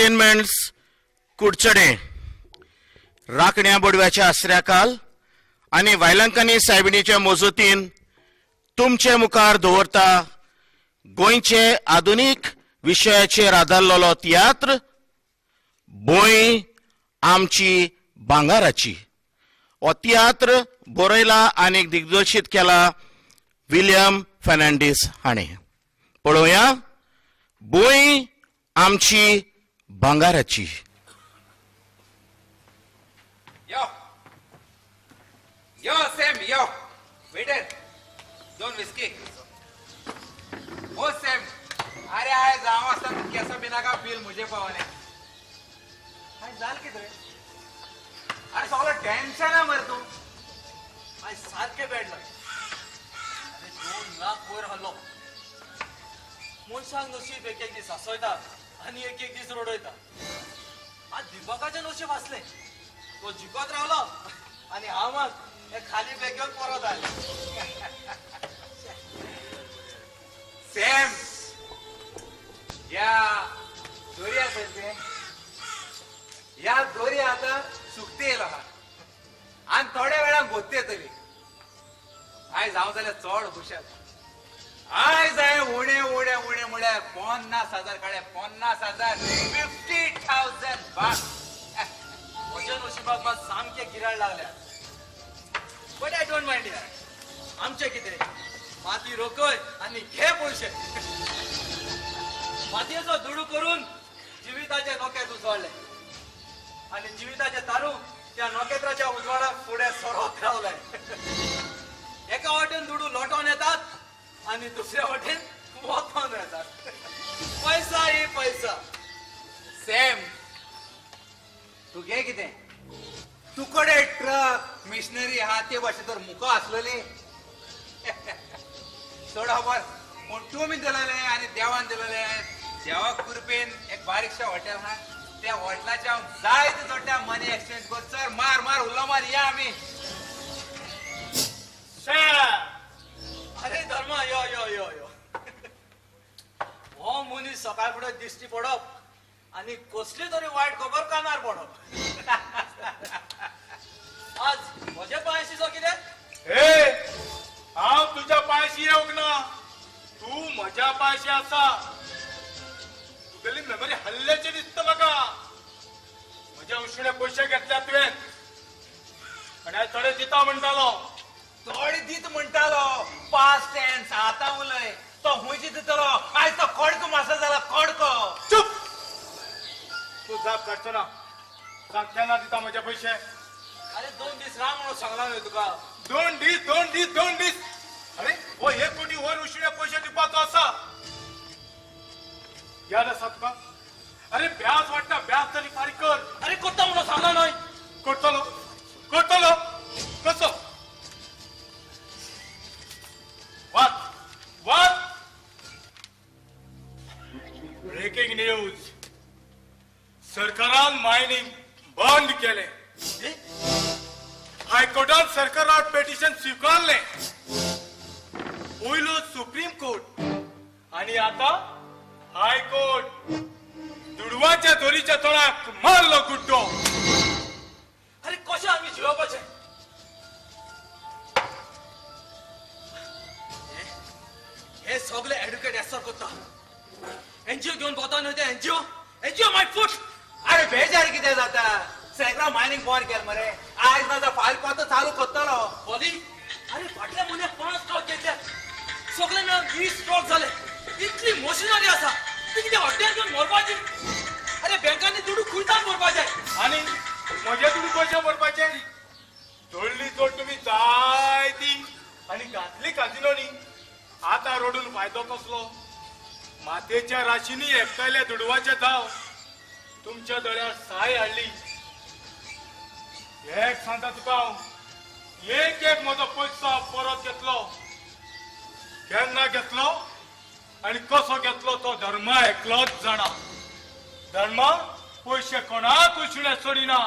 Entertainments Curchorem राखण्या बोडव्याच्या आसऱ्याकाल आनी वायलंकानी सायबिणीच्या मजतीन तुमचे मुखार दवरता गोंयचे आधुनीक विशयाचेर आदारलेलो तियात्र भूंय आमची भांगाराची. हो तियात्र बरयला आनी दिग्दर्शीत केला विलियम फेर्नांडीस हाणें. पळोवया भूंय आमची भांगाराची. यो यो सॅम यो वेटर दोन विस्की. ओ सॅम, अरे आयज हांव आसता तूं केसो बिनाका बिल म्हजे पावलें. आयज जाल कितें रे? अरे सगळो टेन्शना मरे तूं. आयज सारकें बॅड लागलें. अरे 2 लाख वयर हल्लो. मनशाक नशीब एक एक दीस हांसयता आनी एक एक दीस रडयता. आज दीपकाचें नशीब आसलें, तो जिखत रावलो आनी हांव मात हे खाली बॅग घेवन परत आयलो. सॅम, ह्या दोरया पळय, ह्या दोरया आतां सुकती येयलो आहा आनी थोड्या वेळान गोत्ती येतली. आयज हांव जाल्यार चड खुशाल. आयज हांवें उणे उणे उणे म्हळ्यार 50,000 काडले. 50,000, 50,000 बाक. म्हज्या नशिबाक मात सामकें गिराण लागल्या. बट I don't mind यार. आमचें कितें, माती रोखय आनी घे पयशे. मातयेचो दुडू करून जिविताचे नोकेत उजवाडले आनी जिविताचे तारू त्या नोकेत्राच्या उजवाडाक फुडें सरत रावले. एका वाटेन दुडू लोटोन येतात आनी दुसऱ्या वाटेन वतोन येतात. पैसा ही पैसा. सॅम, तुगे कितें, तुकडे ट्रक मिशनरी आहा ते भाशेन तर मुका आसलेली. चड खबर पूण तुमी दिलेलें आनी देवान दिलेलें. देवा कृपेन एक बारीकशें हॉटेल आहा, त्या हॉटेलाचे हांव जायते जोडटा मनी एक्सचेंज कर. सर मार मार उल्लो मार या आमी. अरे धर्मा, यो यो यो यो. हो मनीस सकाळ फुडें दिश्टी पडप आनी कसली तरी वायट खबर कानार पडप. आज म्हज्या पांयशी सो कितें? हे, हांव तुज्या पांयशी येवंक ना, तूं म्हज्या पांयशी आसा. तुगेली मेमरी हल्ल्याची दिसता म्हाका. म्हज्या उश्णे पयशे घेतल्या तुवें आनी आयज थोडे दिता म्हणटालो. थोडे दीत म्हणटालो, पास्ट टेन्स. आतां उलय, तो हुंयची दितलो? आयज तो कडको मासा जाला, कडको. चूप, तूं जाप काडचो ना. सांग केन्ना दिता म्हजे पयशे? अरे 2 दीस राव म्हणून सांगला न्हय तुका. 2 दीस, 2 दीस, 2 दीस. अरे हो 1 कोटी वर उश्णे पयशे दिवपाचो आसा. याद आसा तुका? अरे ब्याज वाडटा, ब्याज तरी फारीक कर. अरे करता म्हणून सांगला न्हय. करतलो करतलो कसो? वाच वाच. ब्रेकिंग न्यूज, सरकारान मायनिंग बंद केलें. हायकोर्टान सरकारान पेटिशन स्विकारलें. पयलो सुप्रीम कोर्ट आनी आतां हायकोर्ट. दुडवाच्या दोरीच्या तोंडाक मारलो गुड्डो. अरे कशें आमी जिवपाचें? हे सगळे एडवोकेट एसर करता. एनजीओ घेवन भोंवता न्हय ते एनजीओ. NGO my foot. अरे बेजार कितें जाता? सगळो मायनिंग बंद केलें मरे. आयज ना जाल्यार फाल्यां पातो चालू करतलो. बोली, अरे फाटल्या म्हयन्याक 5 ट्रक घेतले, सगळे मेळून 20 ट्रक जाले. इतली मशिनरी आसा ती कितें हॉटेल घेवन भरपाची? अरे बँकांनी दुडू खुयतान भरपाचे आनी म्हजे दुडू कशे भरपाचे? जोडली जोड तुमी जायती आनी घातली काजिनोनी. आतां रडून फायदो कसलो? मातयेच्या राशींनी एकठांयल्या दुडवाचे धांव तुमच्या दोळ्यार साय हाडली. एक सांगता तुका हांव, एक एक म्हजो पयसो परत घेतलो. केन्ना घेतलो आनी कसो घेतलो तो धर्मा एकलोच जाणा. धर्मा पयशे कोणाक उश्णे सोडिना.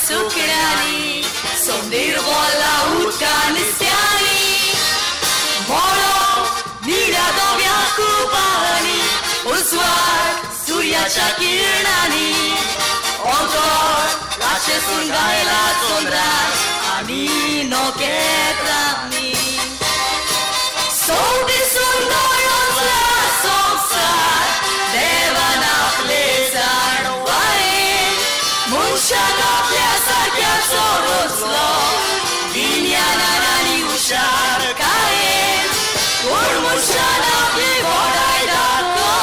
सुकण्यांनी सोंदीर बोला उदका नुस्त्यांनी मोळो निळ्या दोव्या कुपांनी उजवाड सुर्याच्या किरणांनी ओंकोर रातचें सुंगायला चंद्रार आनी नखेत्रांनी सोबी सुंदर असला संवसार देवान आपले जाणवायेन मनशाक आपल्या सारक्याचो रचलो गिन्यानान आनी हुशारकायेन पूण मनशान आपली बडाय दाखलो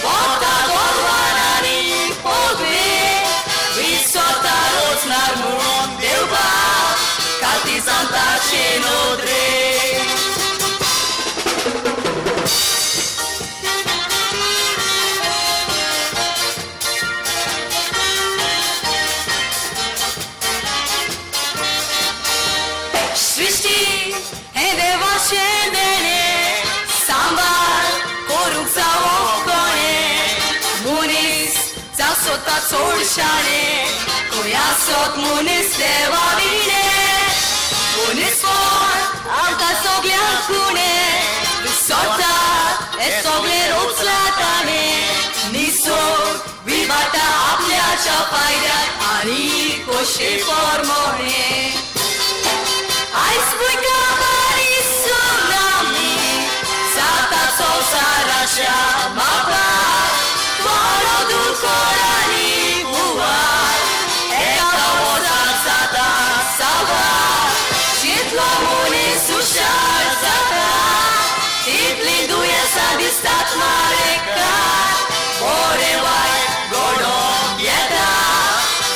वता गर्वान आनी पगवेन विसरता रचणार म्हणून देवबाप कातीसान ताचे नदरेन. सृष्टी हे देवाचें देणें सांबाळ करूंक जावो कोणें मनीस जावं सोदता चड शाणें खंय आसत मनीस देवा विणें मनीसपण आमकां सगल्यांक उणें विसरता हें सगळें रचलां ताणें निसर्ग विभाटा आपल्याच्या फायद्याक आनी खोशे परमणें. आयज भुंयकांपारी सुनामी जाता संवसाराच्या मापार बरो दुकोर आनी हुंवार एका वर्साक जाता साबार जितलो मनीस हुशार जाता तितलीं दुयेंसां दिसतात मारेकार बरें वायट घडोवंक येता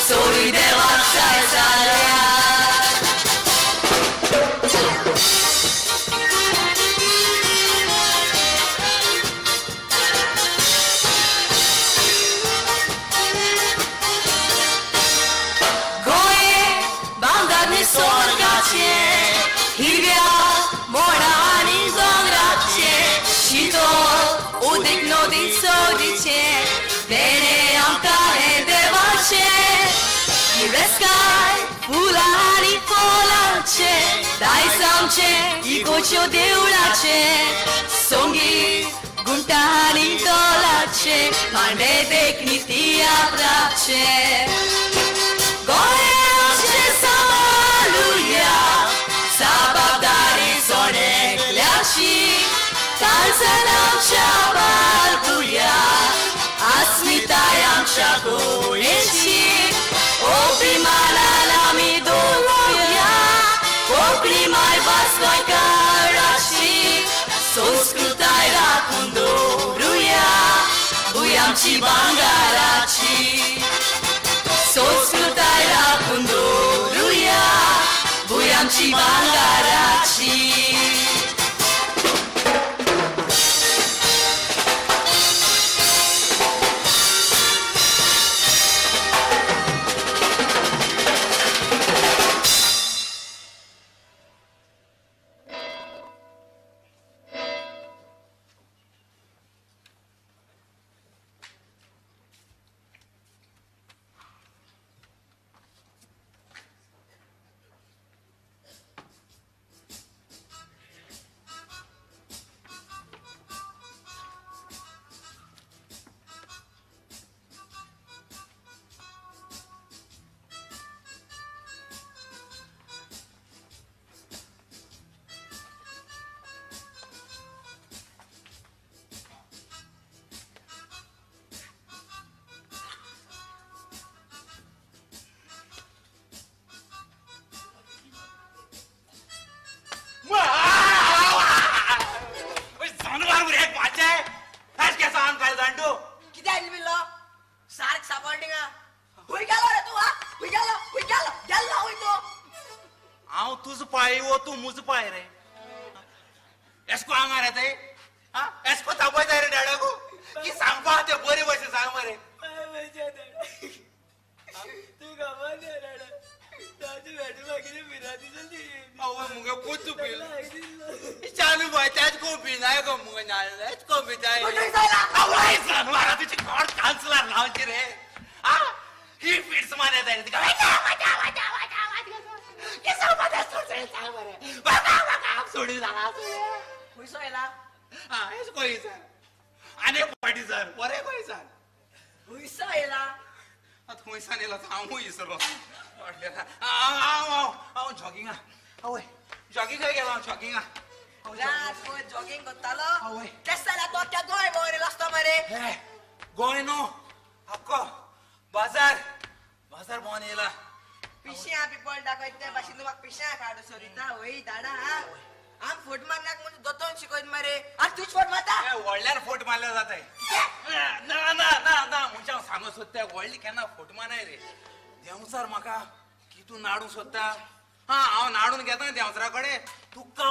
चोरी देवाक जाय जाल्यार. हिरव्या मोडा आनी दोंगराचें शितोळ उदीक नदी सदीचें देणें आमकां हें देवाचें गिरेस्काय फुलां आनी फळांचें दायज आमचें इगोच्यो देवळाचें संगीत गुंटा आनी दलाचें मांडे देखणी तियात्राचें. गोंय आमचें सांबाळुया जबाबदारी जणेकल्याची काळजान आमच्या बाळगुया अस्मिताय आमच्या गोंयची अभिमानान आमी दवरुया कोंकणी मायभास गोंयकाराची संस्कृताय राखून दवरुया भूंय आमची भांगराची संस्कृताय राखून दवरुया भूंय आमची भांगराची. He feeds my सांग मरे म्हाका सोडून सांगा. खुयसो येयला? आं हेच खंय सर आनी एक फाटी सर बरें खंय सर खुयसो येयला? आतां खंयसान येयला हांवूय विसरलो. हांव हांव जॉगिंगा आवय जॉगिंगाक गेलो हांव जॉगिंगा. रात जॉगिंग करतालो तेच जाल्यार तो त्या गोंय भोंवर येयलो आसतो मरे. गोंय न्हू अक्को बाजार बाजार भोंवन येयला. पिश्यां पिपळ दाखयत ते भाशेन तूं म्हाका पिश्यां काडू सोरिता. वय दाडा आम फोट मारनाक म्हणून दोतोन शिकयत मरे आनी तूंच फोट मारता. व्हडल्यान फोट मारल्यार जाताय. ना ना ना ना म्हणजे हांव सांगूंक सोदता व्हडली केन्ना फोट मारनाय रे. देंवचार म्हाका कितू नाडूंक सोदता. हा हांव नाडून घेता देंवचारा कडेन तुका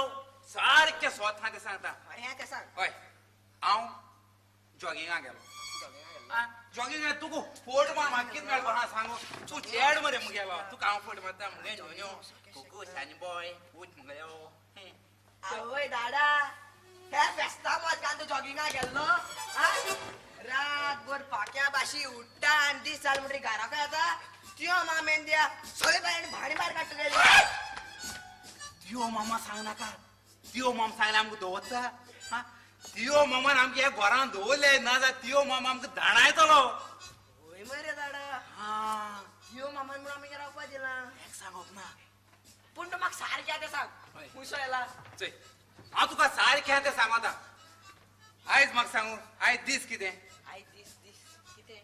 सारकें स्वत आहा तें सांगता. हें तें सांग. हय हांव जॉगिंगाक गेलो. जॉगिंगाक तुका फोट मार म्हाका कितें मेळपा हा सांगू. तूं चेड मरे मुगेलो तुका हांव फोट मारता मुगे न्हय कुकू शानी बॉय उठ मुगेलो. आवय दाडा हे फेस्ता मजगान तूं जॉगिंगाक गेल्लो. रातभर पाक्या भाशी उठ्ठा आनी दीस जाल म्हणटकीर घरा खंय येता त्यो मामेन द्या सगळे बायलांनी भाणी भायर काडटले. त्यो मामा सांग नाका. त्यो माम सांगलें आमकां दवरता. हा त्यो मामान आमकां ह्या घरान दवरले ना जाल्यार त्यो मामा आमकां धाडायतलो. वय मरे दाडा त्यो मामान म्हणून आमी रावपा दिलां. सांगप ना पूण तूं म्हाका सारकें आतां सांग खुयसो येयला. चोय हांव तुका सारकें आतां सांगता. आयज म्हाका सांगू आयज दीस कितें? आयज दीस दीस कितें?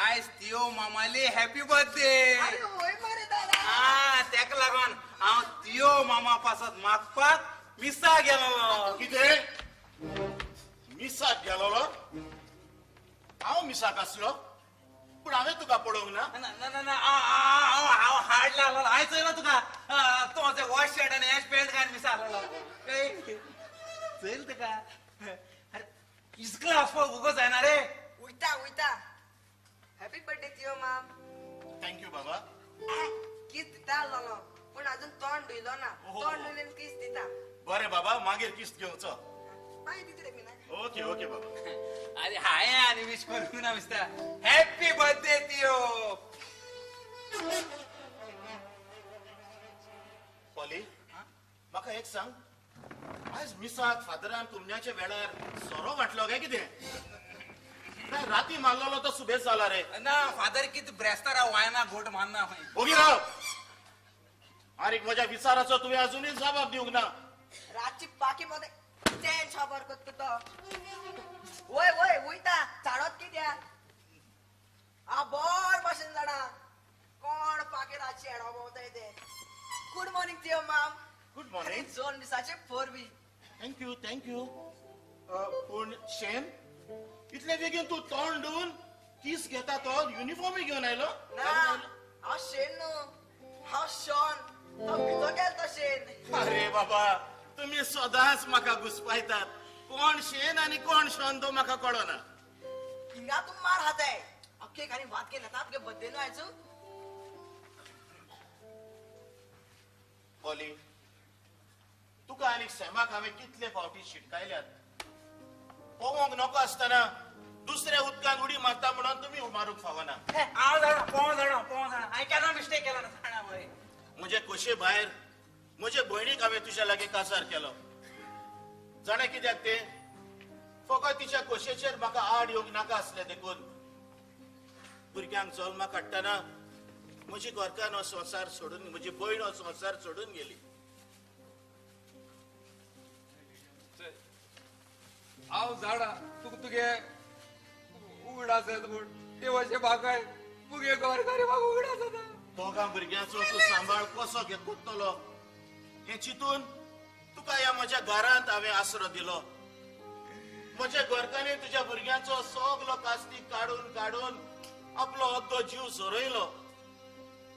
आयज त्यो मामाली हॅपी बर्थडे. आरे वय मरे दादा. हा तेका लागून हांव त्यो मामा पासत मागपाक मिसाक गेलो. कितें मिसाक गेलोलो? हांव मिसाक आसलो पूण हांवें तुका पळोवंक ना. ना ना हांव हाड लागलो. हांवें चोयलो तुका तूं म्हजो वॉश शर्ट आनी एश पॅन्ट घालून मिसा आसलो. चोयल तुका. अरे इस्कला आसपाक उगो जायना रे. वयता वयता. हॅपी बर्थडे थियो माम. Thank you बाबा. किस दिता आसलो पूण अजून तोंड धुयलो ना. तोंड धुयलें किस दिता. बरें बाबा मागीर किस्त घेवचो. मागीर दिता रे मी. ओके ओके बाबा. अरे हांवें आनी विश करूंक ना मिस्ता. हॅपी बर्थडे थियो. पॉली म्हाका एक सांग आयज मिसाक फादरान तुमण्याच्या वेळार सोरो वांटलो काय कितें? काय राती मारलेलो तो सुबेज जाला रे. ना फादर कितें ब्रेस्तारा वायना घोट मारना. ओगी राव. आनी म्हज्या विचाराचो तुवें अजुनूय जबाब दिवंक ना. रातची पाकी मध्ये चेन खबर करता तो. वय वय वयता चाडत कित्याक? हांव बोर भाशेन जाणा कोण पाकी रातची हेडो भोंवताय ते. गुड मॉर्निंग थियो माम. Good morning. जोन मिसाचे four B. Thank you thank you. पूण शेन इतले बेगीन तूं तोंड धुवन किस घेता तो युनिफॉर्मूय घेवन आयलो? ना हांव शेन न्हू हांव शॉन. तो भितर गेलो तो शेन. अरे बाबा तुमी सदांच म्हाका घुसपायतात. कोण शेन आनी कोण शॉन तो म्हाका कळना. हिंगा तूं मार खाताय अख्खे आनी वाद केला तुगे बड्डे न्हू आयज. पॉली तुका आनी सॅमाक हांवें कितले फावटी शिटकायल्यात. पोवंक नको आसतना दुसऱ्या उदकान उडी मारता म्हणून तुमी मारूंक फावना. हांव जाणा पोवंक जाणा पोवंक जाणा हांवें केन्ना मिस्टेक केला ना जाणा मरे. म्हजे खोशे भायर म्हजे भयणीक हांवें तुज्या लागीं कासार केलो. जाणा कित्याक ते फकत तिच्या खोशेचेर म्हाका आड येवंक नाका आसलें देखून. भुरग्यांक जल्मा काडटना म्हजी घरकान्न हो संवसार सोडून म्हजी भयण हो संवसार सोडून गेली. हांव जाणा तुका तुगे उगडास येता म्हूण ते अशें म्हाका मुगे घरकारी म्हाका उगडास येता. दोगां भुरग्यांचो तूं सांबाळ कसो घेतलो हें चिंतून तुका ह्या म्हज्या घरांत हांवें आसरो दिलो. म्हज्या घरकान्नी तुज्या भुरग्यांचो सगलो कास्तीक काडून काडून आपलो अद्दो जीव झरयलो.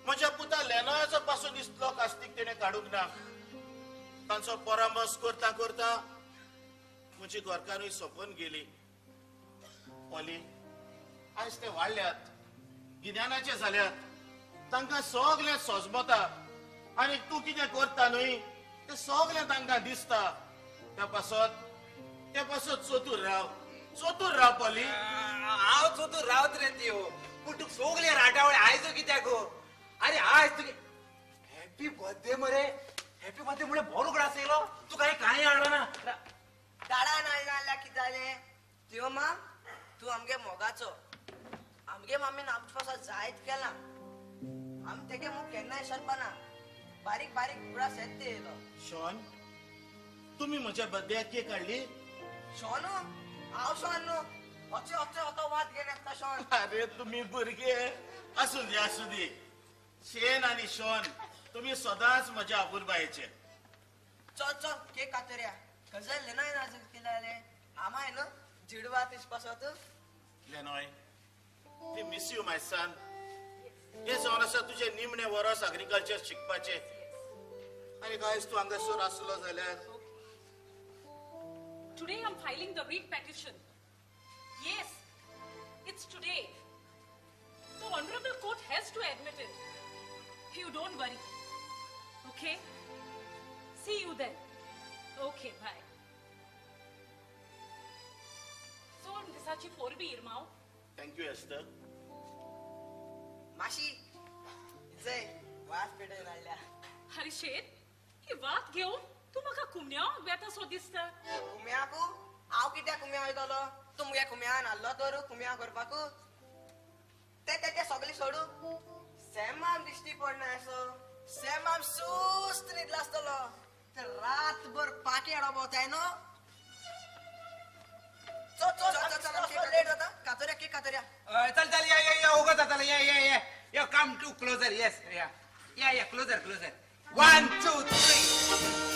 म्हज्या पुता लेनोयाचो पासून इतलो कास्तीक तेणें काडूंक ना. तांचो परामर्श करता करता म्हजी घरकारूय सोंपून गेली. पॉली आयज ते वाडल्यात गिन्यानाचे जाल्यात तांकां सगळें सोजमता आनी तूं कितें करता न्हय तें सगळें तांकां दिसता. त्या पासत चतूर राव चतूर राव पॉली. हांव चतूर रावत रे त्यो पूण तुका सगळें राटावळे आयजो कित्याक गो? अरे आयज तुगे हॅपी बर्थडे मरे. हॅपी बर्थडे म्हळ्यार बरो उगडास येयलो. तूं कांय कांय हाडलो ना. दाडान हाडना जाल्यार कितें जालें? त्यो माम तूं आमगे मोगाचो. आमगे मामीन आमचे पासत जायत केलां. आमी तेगे मोग केन्नाय सरपाना. बारीक बारीक उगडास येत ते येयलो. शॉन, तुमी म्हज्या बर्थडेक केक हाडली? शॉन? हांव शॉन न्हू. अचे अचे होतो वाद घेन येता शॉन. अरे तुमी भुरगे. आसूं दी आसूं दी. शेन आनी शॉन तुमी सदांच म्हज्या आपुरबायेचे. चल चल केक कातरया. गजल लेनोय ना कितें जालें? आमाय न्हू जिडवा तुजे पासत. लेनोय, we miss you my son. हें जावन आसा तुजें निमणें वरस एग्रीकल्चर शिकपाचें. आनी आयज तूं हांगासर आसलो जाल्यार. Today I'm filing the writ petition. Yes, it's today. The Honorable Court has to admit it. You don't worry. Okay? See you then. Okay, bye. So, दिसाची फोरबी इरमाव. Thank you, Esther. माशी, जय वात पेटोवन हाडल्या. हरिशेत, ही वात घेवन तूं म्हाका कुमण्याक वेता सो दिसता. कुम्याकू? हांव कित्याक कुम्या वयतलो? तूं मुगे कुम्यान हाडलो तर कुम्या करपाकू? ते ते ते सगळें सोडू. सॅमाम दिश्टी पडना असो. सॅमाम सुस्त न्हिदला आसतलो. ते रातभर पाटी हाडप वताय न्हू. चल चल चल लेट जाता. कातोऱ्या केक कातोऱ्या. चल चल या या या उगत जाताले. या या या या come to closer. Yes yeah yeah yeah closer closer. 1 2 3.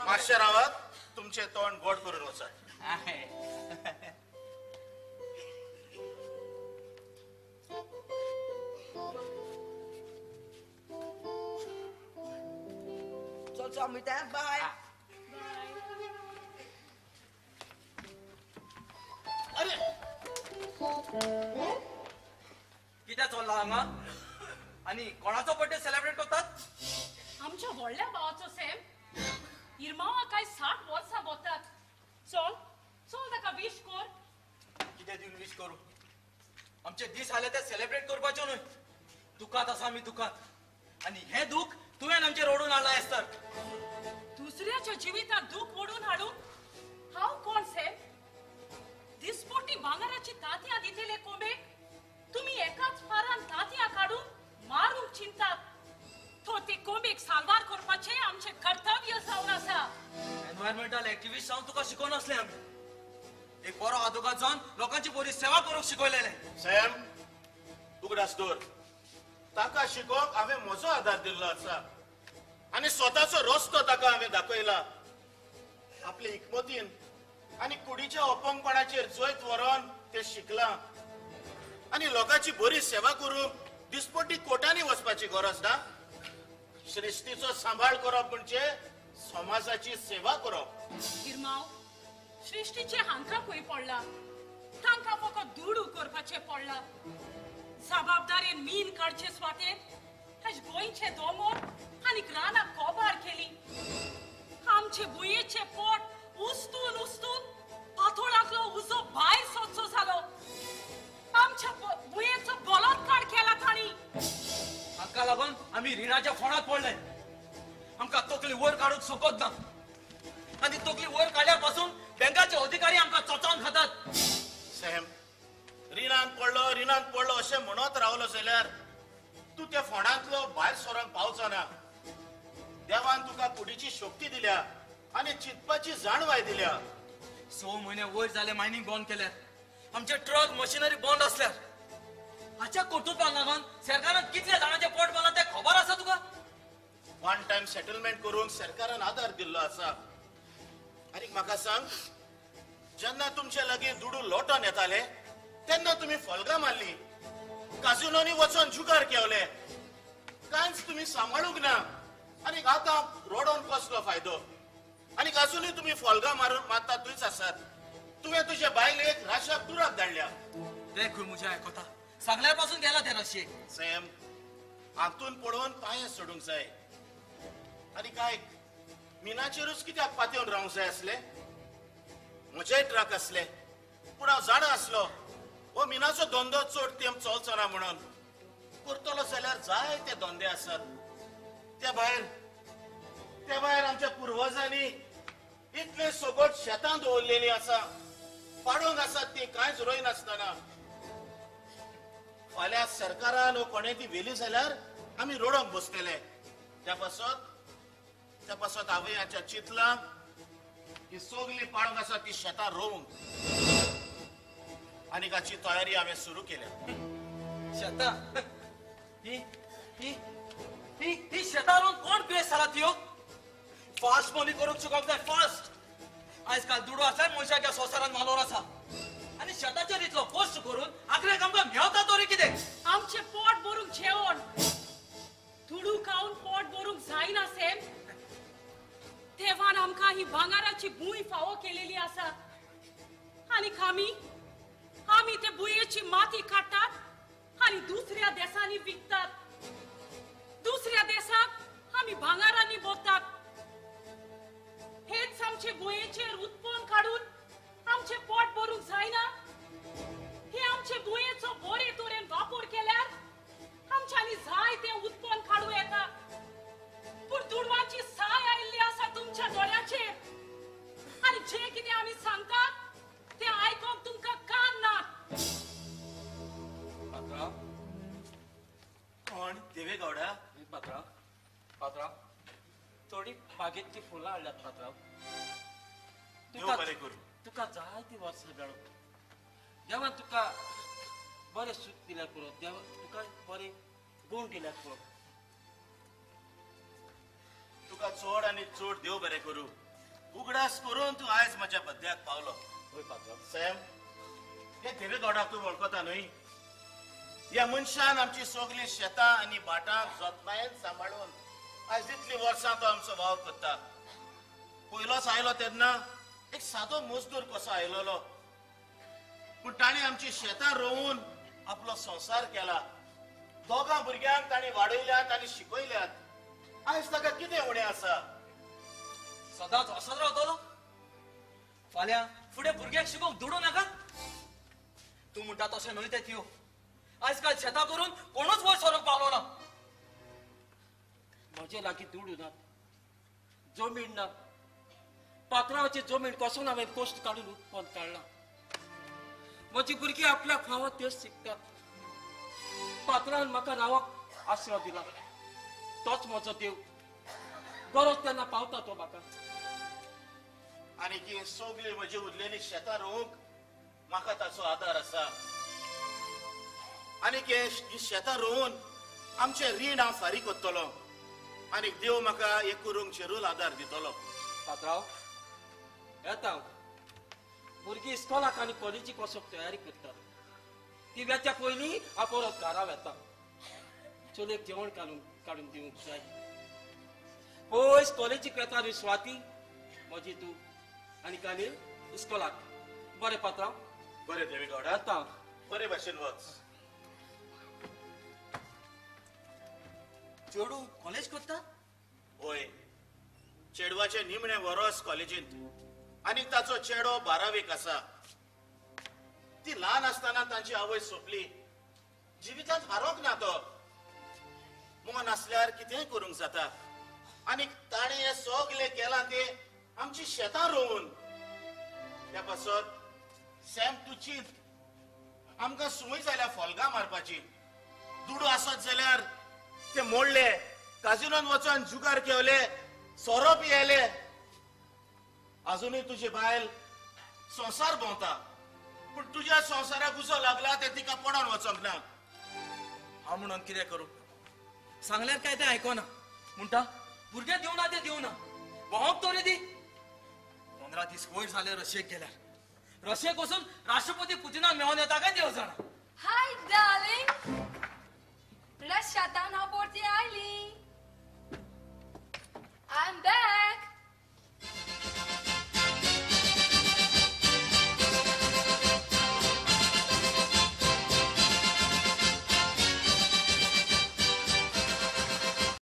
मातशें रावात, तुमचें तोंड गोड करून वचात. चल चल वयता. बाय. अरे कित्याक चल्ला हांगा आनी कोणाचो बर्थडे सेलिब्रेट करतात? आमच्या व्हडल्या भावाचो सॅम. इरमावा काय 60 वर्सां वतात. चल चल ताका विश कर. कितें दिवन विश करूं? आमचे दीस आले ते सेलिब्रेट करपाचे न्हय. दुखांत आसा आमी दुखांत. आनी हें दूख तुवें आमचेर ओडून हाडलां एस्तर. दुसऱ्याच्या जिवितांत दूख ओडून हाडून हांव कोण सॅम? दिसपोटी भांगराची तांतयां दितले कोंबेक तुमी एकाच फारान तांतयां काडून मारूंक चिंतात. तो ते कोंबेक साल्वार करपाचें आमचें कर्तव्य जावन आसा. एनवायरमेंटल एक्टिविस्ट जावन तुका शिकोवन आसलें आमी. एक बरो आदोगाद जावन लोकांची बरी सेवा करूंक शिकयलेलें. सॅम, उगडास दवर, ताका शिकोवंक हांवें म्हजो आदार दिल्लो आसा आनी स्वताचो रस्तो ताका हांवें दाखयला. आपले हिकमतीन आनी कुडीच्या अपंगपणाचेर जैत व्हरोन तें शिकलां आनी लोकांची बरी सेवा करूंक दिसपट्टी कोटांनी वचपाची गरज ना. सृश्टीचो सांबाळ करप म्हणजे समाजाची सेवा करप. इरमाव, सृश्टीचे हांकां खंय पडला? तांकां फकत दुडू करपाचें पडला. जबाबदारेन मीन काडचे स्वातेर आज गोंयचे दोंगर आनी रानां कोबार केली. आमचे भुंयेचे पोट उस्तून उस्तून पातोळांतलो उजो भायर सोदचो जालो. आमच्या भुंयेचो बलात्कार केला तांणी. हाका लागून आमी रिणाच्या फोंडात पडले. आमकां तकली वयर काडूंक शकत ना आनी तकली वयर काडल्या पासून बँकाचे अधिकारी आमकां चोचावन खातात. सॅम, रिणांत पडलो रिणांत पडलो अशें म्हणत रावलो जाल्यार तूं त्या फोंडांतलो भायर सरोंक पावचो ना. देवान तुका कुडीची शक्ती दिल्या आनी चिंतपाची जाणवाय दिल्या. 6 म्हयने वयर जाले मायनींग बंद केल्यार, आमचे ट्रक मशिनरी बंद आसल्यार. हाच्या कर्तृत्वाक लागून सरकारान कितल्या जाणांचें पोट भरलां तें खबर आसा तुका? वन टायम सेटलमेंट करूंक सरकारान आदार दिल्लो आसा. आनी म्हाका सांग, जेन्ना तुमचे लागीं दुडू लोटोन येताले तेन्ना तुमी फोल्गां मारली, काजिनोनी वचोन जुगार केवले, कांयच तुमी सांबाळूंक ना. आनी आतां रोडोन कसलो फायदो? आनी अजुनूय तुमी फोल्गां मारून मारता थंयच आसात. तुवें तुजे बायलेक राशाक दुराक धाडल्या. ते खंय म्हजें आयकता? सगल्या पासून गेला ते रशियेक. सॅम, हातून पळोवन पांये सोडूंक जाय. आनी काय मिनाचेरूच कित्याक पातयेवन रावंक जाय आसले? म्हजेय ट्रक आसले, पूण हांव जाणा आसलो हो मिनाचो धंदो चड तेंप चलचो ना म्हणून. करतलो जाल्यार जायते धंदे आसात. त्या भायर आमच्या पुर्वजांनी इतले सोबत शेतां दवरलेली आसा, पाडूंक आसात ती कांयच रोयनासतना. फाल्यां सरकारान कोणें ती व्हेली जाल्यार आमी रोडोंक बसतले. त्या पासत आवयाच्या चिंतलां ही सगळी पाडूंक आसा ती शेतां रोवंक, आनी ताची तयारी हांवें सुरू केल्या. शेतां ही ही ही ही शेतां रोवन कोण बेस जाला त्यो? फास्ट मनी करूंक शिकोवंक जाय, फास्ट. आयज काल दुडू आसल्यार मनशाक ह्या संवसारांत मालोर आसा. आनी शेताचेर इतलो कश्ट करून आखरेक आमकां मेवता तरी कितें? आमचें पोट भरूंक जेवण, दुडू खावन पोट भरूंक जायना सॅम. देवान आमकां ही भांगराची भूंय फावो केलेली आसा आनी आमी ते भुंयेची माती काडटात आनी दुसऱ्या देशांनी विकतात. दुसऱ्या देशाक आमी भांगरांनी भरतात. हेच आमचे भुंयेचेर उत्पन्न काडून आमचें पोट भरूंक जायना. हे आमचे भुंयेचो बरे तरेन वापर केल्यार आमच्यांनी जाय तें उत्पन्न काडूं येता. पूण दुडवांची साय आयिल्ली आसा तुमच्या दोळ्याचेर आनी जें कितें आमी सांगतात तें आयकोंक तुमकां कान ना. पात्रांव, कोण? देवेगौडा? पात्रांव, पात्रांव, थोडी बागेंतली फुलां हाडल्यात पात्रांव. देव बरें करूं. तुका जायतीं वर्सां मेळो. देवान तुका बरें सूख दिल्यार पुरो, देवान तुका बरें गूण दिल्यार पुरो. तुका चड आनी चड देव बरें करूं. उगडास करून तूं आयज म्हज्या बद्द्याक पावलो. हय पात्रांव. सॅम, हे देवेगौडाक तूं वळखता न्हय? ह्या मनशान आमची सगळीं शेतां आनी भाटां जतनायेन सांबाळून आयज इतलीं वर्सां तो आमचो वावर करता. पयलोच आयलो तेन्ना एक सादो मजदूर कसो आयलेलो, पूण ताणें आमची शेतां रोवून आपलो संवसार केला. दोगां भुरग्यांक ताणें वाडयल्यात आनी शिकयल्यात. आयज ताका कितें उणें आसा? सदांच असोच रावतलो? फाल्यां फुडें भुरग्यांक शिकोवंक दुडू नाका? तूं म्हणटा तशें न्हय तें त्यो. आयज काल शेतां करून कोणूच वयर सरूंक पावलो ना. म्हजे लागीं दुडू नात, जमीन ना. पात्रांवाची जमीन कसून हांवें कश्ट काडून उत्पन्न काडलां. म्हजी भुरगीं आपल्याक फावो तेच शिकतात. पात्रांवान म्हाका रावक आसरो दिला, तोच म्हजो देव. गरज तेन्ना पावता तो म्हाका. आनी की सगळी म्हजी उरलेली शेतां रोवंक म्हाका ताचो आदार आसा. आनी ही शेतां रोवन आमचें रीण हांव फारीक करतलो आनी देव म्हाका एक करूंक जरूर आदार दितलो. पात्रांव, येता हांव. भुरगीं इस्कोलाक आनी कॉलेजीक वचूंक तयारी करतात. ती वेच्या पयलीं हांव परत घरा वेता. चलयेक जेवण काडून दिवंक जाय. पयस कॉलेजीक वेता न्हय स्वाती म्हजी तूं आनी कालील इस्कोलाक. बरें पात्रांव. बरें देवेगौडा. येता. बरे भाशेन वच. चेडू कॉलेज करता? होय, चेडवाचे निमणे वरस कॉलेजींत आनी ताचो चेडो 12वीक आसा. ती ल्हान आसतना तांची आवय सोंपली. जिवितांत हारोंक ना तो. मन आसल्यार कितेंय करूंक जाता. आनी ताणें हें सगळें केलां तें आमची शेतां रोवून. त्या पासत सॅम तूं चिंत, आमकां संवय जाल्या फोल्गां मारपाची. दुडू आसत जाल्यार ते मोडले, काजिनोन वचोन जुगार खेवले, सोरो पियेले. अजुनूय तुजी बायल संवसार भोंवता, पूण तुज्या संवसाराक उजो लागला ते तिका पडोन वचोंक ना. हांव म्हणून कितें करूं? सांगल्यार काय तें आयकोना. म्हणटा भुरगे दिवना ते दिवना, भोंवप तरी दी. 15 दीस वयर जाले रशियेक गेल्यार. रशियेक वचून राष्ट्रपती पुतिनाक मेळोन येता काय देव जाणा. हाय डार्लिंग, रशिया तावन हांव परती आयली. I am back.